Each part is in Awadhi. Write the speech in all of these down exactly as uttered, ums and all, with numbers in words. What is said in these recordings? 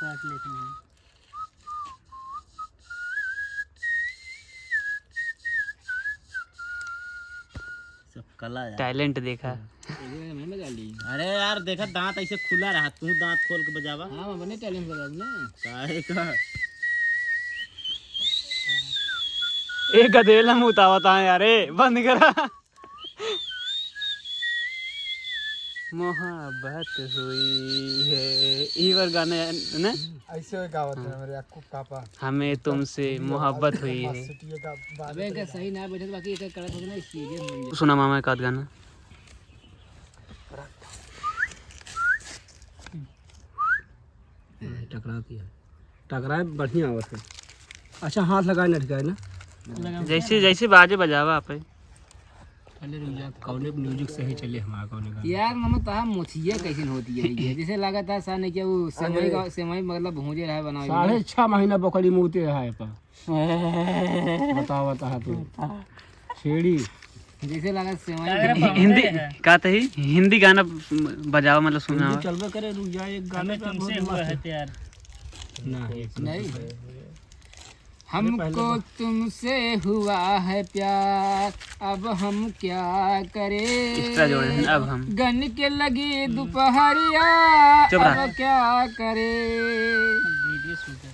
काट लेते हैं। सब कला यार। Talent देखा। हम्म। अरे यार, देखा, दांत ऐसे खुला रहा, तू दांत खोल के बजावा। हाँ, हम अपने talent बजाऊ ना। काहे का? ए गधेला मुतावत है यार, ए, बंद करा। मोहब्बत हुई है, ई बार गाने ने? ऐसे गावत है हाँ। हमरे अक्कू पापा। हमें तुमसे मोहब्बत हुई है। अबे, इनका सही ना बैठे तो बाकी एक एक करत होते ना, serious बन जाए। सुना मामा एक आध गाना। टकरा दिया। टकराए बढ़िया आवत है। अच्छा, हाथ लगाए ना, ठिकाए ना। जैसे, जैसे बाजे बजावा आप। पहले रुक जा, कौने music सही चले हमारा, कौने गाना? यार, मामा, तहार मोछिया कैसन होती है ये? जैसे लागत है साने के वो सेवई अरे। का, सेवई मतलब भूंजे रहा है, बनावे साढ़े में। छह महीना बकरी मूते रहा है पा। बतावा, बतावा तू। छेड़ी। जैसे लागत सेवई का भूंजे। हिंदी, का तही? हिंदी गाना बजावा, मतलब सुनावा। हिंदी चलबे करे, रुक जा, एक गाना हमें का तुमसे बहुत हुआ मस्त है है। प्यार। ना, एक नहीं। नहीं। हमको तुमसे हुआ है प्यार, अब हम क्या करें? Extra जोड़े हैं, अब हम। गन के लगी दोपहरिया, चुप रहा। अब क्या करें? Video shoot है।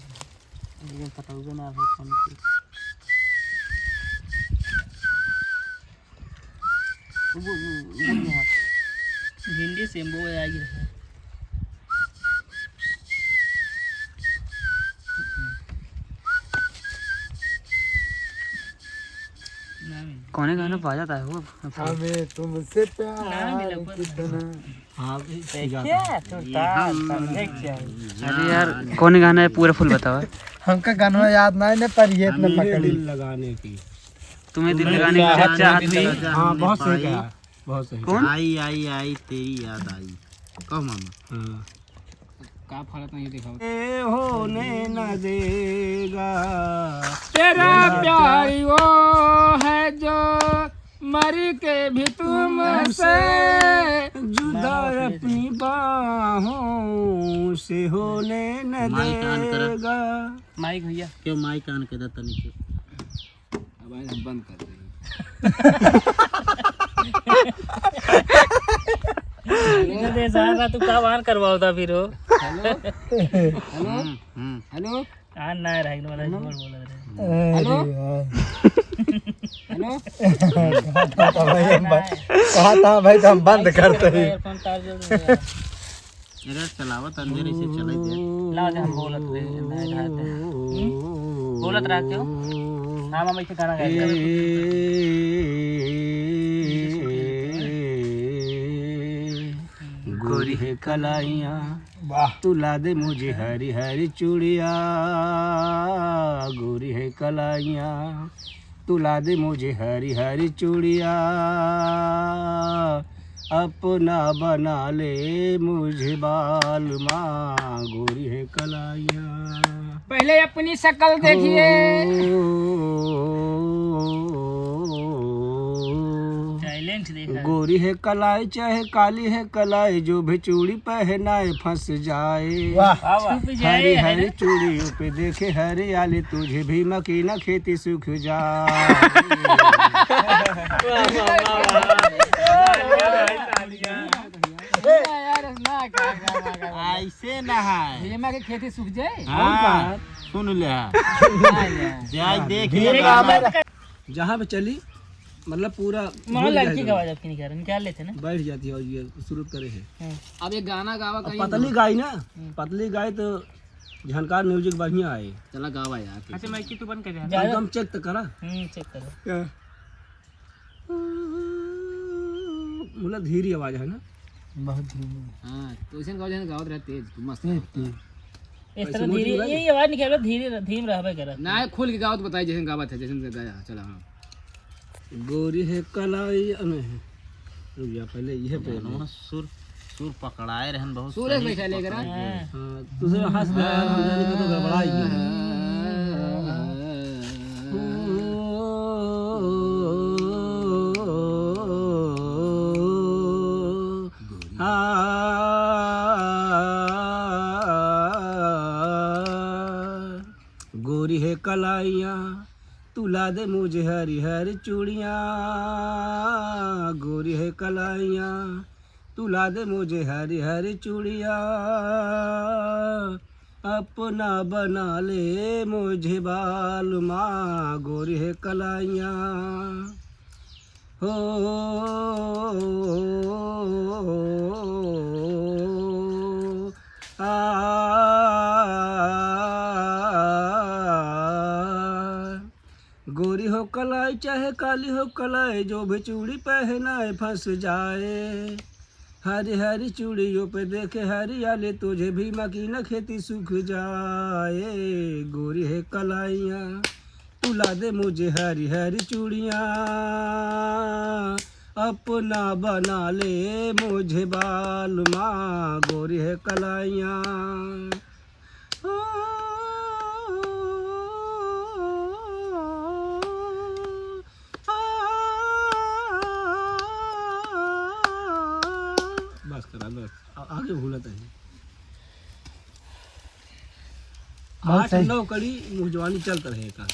Video पटाऊंगा ना, अभी phone पे। भिंडी से एम्बो आ गया है। कौने गाना बाजत है वो? हमें तुमसे प्यार ना मिला पर कितना। हाँ, भी देखिए, सुजाता। तो ताल समझे के चाहिए। अरे यार, कौने गाना है, पूरा full बतावा। हमका गाना याद ना है, पर ये इतना पकड़ी। दिल लगाने की। तुम्हें दिल लगाने की चाहत थी। हाँ, बहुत सही कहा, बहुत सही कहा। आई, आई, आई, तेरी याद आई। कहो मामा। हाँ। का फरक नहीं दिखाओ। ए होने न देगा। तेरा प्यार वो है जो मर के भी तुमसे जुदा अपनी बाहों से होने न देगा। माइक भैया। क्यों माइक on कर दे तनी के? अब आज हम बंद कर देंगे। इनका दे सारा तू का वार करवाओ था फिर हो? हेलो? हेलो? हम्म, हम्म। हेलो? आ ना रहा, इनमें झूठ बोल रहे। हेलो? हेलो? कहा था भाई हम बंद, कहा था भाई तो हम बंद करते ही। Earphone तार जोड़ दे। अरे चलावत अंधेरे से चले दे। लाओ, जहाँ बोलत रहे, नहीं रहते। हम्म? बोलत रहा क्यों? हाँ, मामा, इसे गाना गाए। गोरी है कलाइयाँ, वाह। तू ला दे मुझे हरी हरी चूड़िया, गोरी है कलाइयाँ। तू ला दे मुझे हरी हरी चूड़िया, अपना बना ले मुझे बालमा, गोरी है कलाइयाँ। पहले अपनी शक्ल देखिए। ओ, Talent देखा। गोरी है कलाई चाहे काली है कलाई, जो भी चूड़ी पहनाए फंस जाए। वाह। वाह, वाह। छुप जाए, हरी है हरी ना? चूड़ियों पे देखे हरियाली, तुझे भी मकीना खेती सूख जाए। वाह, वाह, वाह, वाह। यार, ना, का, का, का, का। ऐसे ना है। भैया, मैं के खेती सूख जाए? हाँ, सुन ले। हाँ, यार। जाए देख धीरे ले। काम है। जहाँ पे चली, मतलब, पूरा माँ घुल लड़की जाएगा। का आवाज आपकी निकाल, निकाल लेते ना। बैठ जाती है और ये शुरू करे है। हाँ। अब एक गाना गावा अब कहीं। पतली गाई ना, हम्म। पतली गाई तो झनकार music बढ़िया आए। चला गावा यार। अच्छा, माइक की तू बंद कर दे। ज्यादा एकदम check तो करा। हम्म, check करो। क्या? मतलब, धीरे आवाज है ना? बहुत धीमी। हाँ, तो ऐसे गाओ, जैसे गावत रहे तेज, मस्त तेज, गावत रहे। तेज। इस तरह ऐसे धीरे, मोटी ये, ये आवाज निकालो, धीरे, धीम रहबे करे। ना, खुल के गाओ तो बताई, जैसे गावत है, जैसे गाया, चला, हाँ। गोरी है कलाई, अ, नहीं, रुक जा, पहले ये पहले। गाना सुर, सुर पकड़ाए रहन बहुत सुर सही बैठा लेकर, पकड़े हाँ। गए। हाँ, दूसरे हाथ से हम जाने का तो गड़बड़ा ही है। हाँ। कलाइयाँ, तू ला दे मुझे हरी हरी चूड़ियाँ, गोरी है कलाइयाँ, तू ला दे मुझे हरी हरी चूड़ियाँ, अपना बना ले मुझे बालमा, गोरी है कलाइयाँ। हो, आ, गोरी हो कलाई चाहे काली हो कलाई, जो भी चूड़ी पहनाए फंस जाए। हरी हरी चूड़ियों पे देखे हरियाली, तुझे भी मकीना खेती सूख जाए। गोरी है कलाइयाँ, तू ला दे मुझे हरी हरी चूड़ियाँ, अपना बना ले मुझे बालमा, गोरी है कलाइयाँ। बस करा, बस। आ-, आगे भूलत है। बहुत आठ सही। नौ कड़ी मुँह जवानी चलत रहे का।